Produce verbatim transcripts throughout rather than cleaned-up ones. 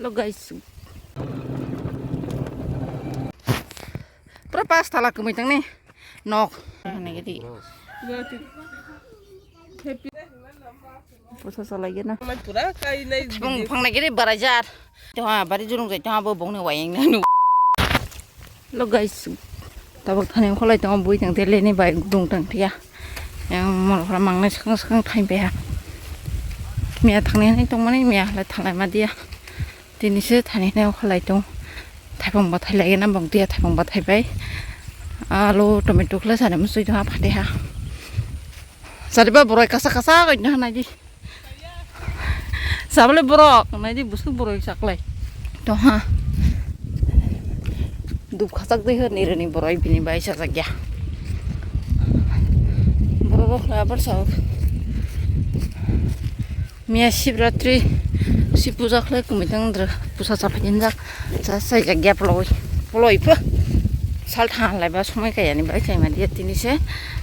Hello guys. Pura pas tala kwmwi tangni nok. Pusa salai gana. Pura kainai. Bung phang nai giri barajar. Toha bari jurung jai toha bo bongni wayang nanu. Hello guys. Tabuk thani kholai tongo bui tang tele ni bai gudung tang thia. Yang mol khra mangnai swkang swkang thaim paiha. Miya thangnai hinwi tongmani miya halai thanglai ma diya. Tini se thani hinwi kholai tong. Thaipung bathai lai gana bong tiya thaipung bathai bai. Alu tomato khlai sani musui tong ha phate ha. Sari ba boroi kasa kasa koi na nai di. Sabole borok, nai di busuk boroi saklai. To ha. Dup khachak dei hor ni rani boroi bini bai sajak ya. Borok rok khlai abar sa. Miya Shivratri, Shiv puja khlai kumui tang dra, pusa chapha din jak, cha sai jak ya poloi, poloi pho. Sal tha lai ba somoi kaya ni bai chai ma dia tini se,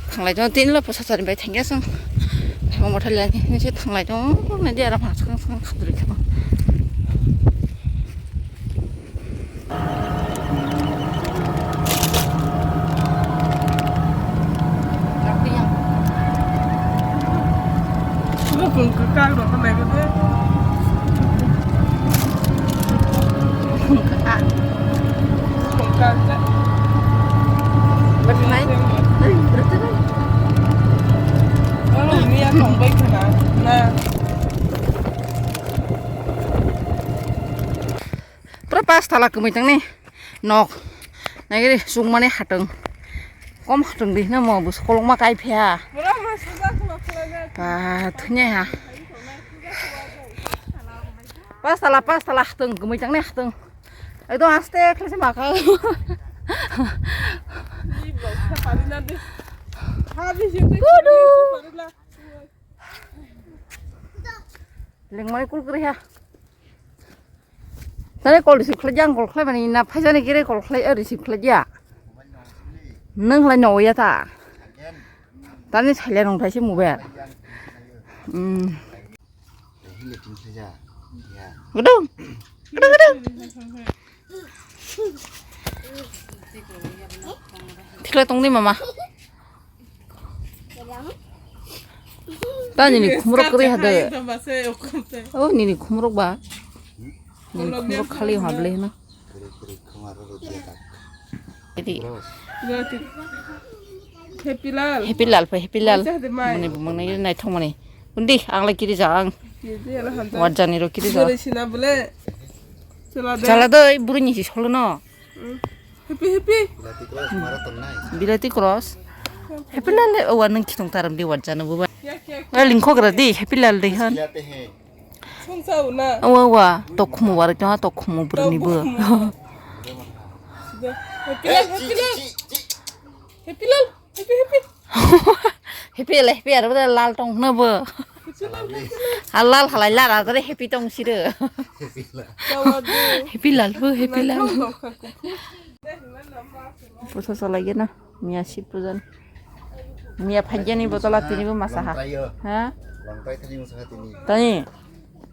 khanglai jong tini lo pusa chari bai thang ya sang. Thang ma thali ani ni se thanglai jong, na dia ra ma sang sang khadri kha. Pura pas tala kwmwi tang ni nok. Nai giri chukmani hatwng. Kom hatwng di hwnwi mo bwswk kolokma kai phiya. Ba thwinai ha. Pas tala pas tala hatwng kwmwi tang ni hatwng. Ekdom aste khlai se ma kha. Kudu. Lengmani kul kwrwi ha. Tare call receive khlai jang call khlai mani na phaijani kire call khlai receive khlai ya. Nang khlai no ya ta. Tani silent rong thaise mobile. Hmm. Gudu. Gudu gudu. Thikla tongdi mama. Ta nini khumrok kwrwi hade. Oh nini khumrok ba. Nini khumrok khali hable na. Jadi. Happy Lal. Happy Lal, Happy Lal. Mani bumang nai nai thong mani. Undi ang lai kiri ja ang. Wajani ro kiri ja. Chala doi buru ni si solo no. Happy, happy. Bilati cross. Happy Lal le owa nang khitong taram di wajana buba. Lingkho gra di Happy Lal de han. Awa awa tokhumu warik tong tokhumu burni bo. Happy Lal, Happy Lal. Happy Lal, happy, happy. Happy le happy aro lal tong na bo. A lal halai lara dare happy tong siro. Happy Lal bo, Happy Lal. Pusa salai gana. Miya Shiv pujan. Miya phaijani botola tini bo masa ha. Ha? Tani.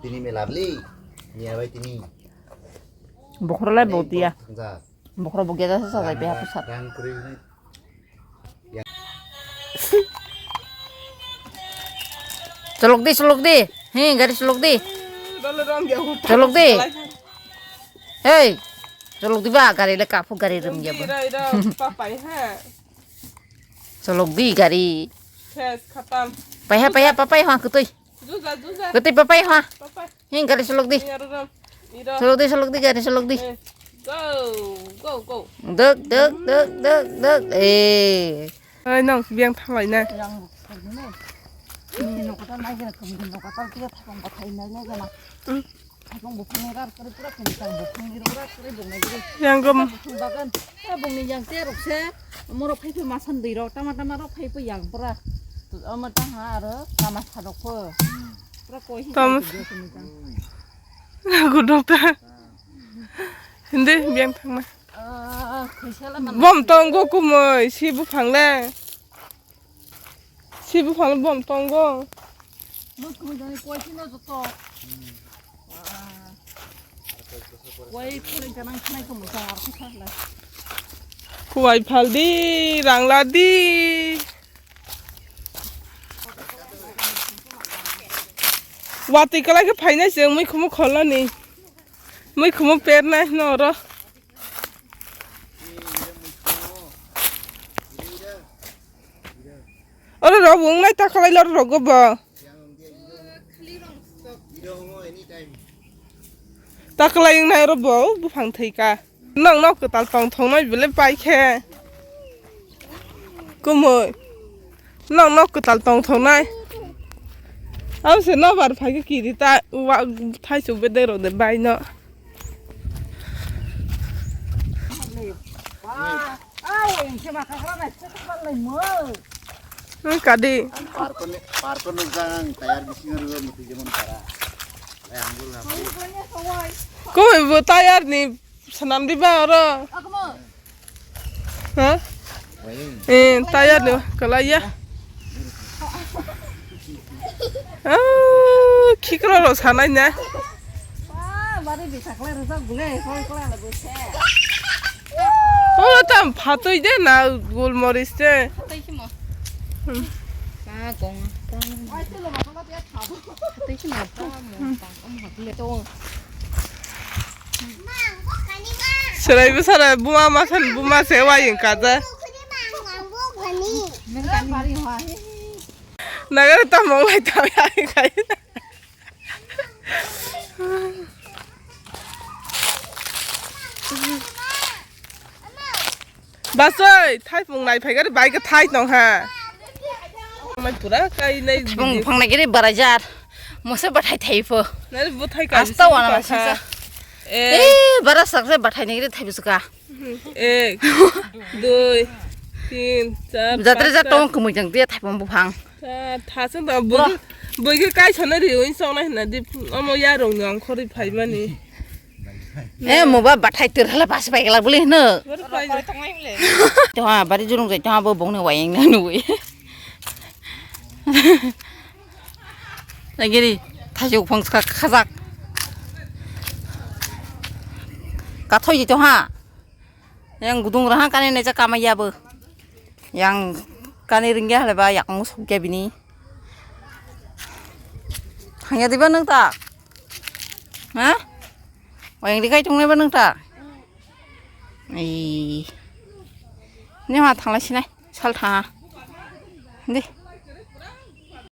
Tini me lovely. Miya bai tini. Bokhorok lai bo tiya. Bokhorok bo geda sa sajai beha pusat. Cholok di, cholok di. He, gari cholok di. Cholok di. Hei, cholok di ba, gari le kapu gari rum ya ba. Cholok di gari. Paiha, paiha, papai ha, kutui. Kutui papai ha. Hing gari cholok di. Cholok di, cholok di, gari cholok di. Go, go, go. Dek, dek, dek, dek, dek. Eh. Ai nang biang thalai na. Nini nokota nai gana kami nokota kira thapang bathai nai nai gana. Thapang buphang ni rar kari pura kami thapang buphang ni rar kari bung nai giri. Yang gom. Buphang bagan. Eh bung ni yang te rok se. Moro phai phai masan dui rok tama tama rok phai phai yang pura. Tu ama tang ha aro tama sa rok pho. Pura koi hi. Tama. Gudok ta. Hindi biang thang na. Bom tongo kumoi si buphang le. Si buphang bom tongo. Bom kumoi jani koi sino joto. Kuwai phaldi, rang ladi. Watwi kwlai khe phainai chwng, muikhumu kholnani. Muikhumu pernai hino oro. Oro rok bo wngnai ta kwlai, oro rok bo. Ta kwlai wngnai oro bo, buphang thwi ka. Nokno kwtal tongthoknai belai pai khe. Kumui. Nokno kwtal tongthoknai. Abo se nobar phai khe kiri ta, wa, thaichuk bedai rok de bai no. Ang kadi. Parkon, parkon nukjak ang tayar bisingo rw mutwi jemon para. Lai ang buru ang buru. Koi bo tayar ni swnam di ba oro. Ha? Wayang. Eh, tayar ni kalai ya. Ah, khikro ro sanai na. Ah, bari bisa khlai rwjak bwle, hoi khlai la bwse. Oh, tam phatwi de na, golmoris de. Phatwi khimo. Hmm. Ba gong. Ai, se lo ba, ba, ba, ba, ba. Phatwi khimo. Ba mo, ba, om, ha, le to. Serai bwsara buma masan buma se wayang kaja. Nagari tamong lai tawai kai. Basoi, thaipung nai phai gari bai khe thai tong ha. Mai pura kai nai. Thaipung phang nai gari barajar. Mose bathai thai pho. Nai bo thai kai. Asta wana masa. Eh, bara sakse bathai nai gari thai bisuka. Ek, dui, tin, char, jatre ja tong kemui jang dia thaipung buphang. Thasung da bui, bui kai sana ri oi song nai na di omo ya rong nang khori phai mani. Eh, mo ba bathai tir hala pas pai gala buli hino. To ha bari jurung jai to ha bo bong ne wayang na nui. Lagiri thajok phang kha khajak. Kathoi to ha. Yang gudung raha kani necha kamai ya bo. Yang kani ringya hale ba yakung sokya bini. Thangya diba nang ta? Ha? Wayang dikai tongnai ba nang ta? Ei. Ni ma thanglai sinai. Sal thanga. Di.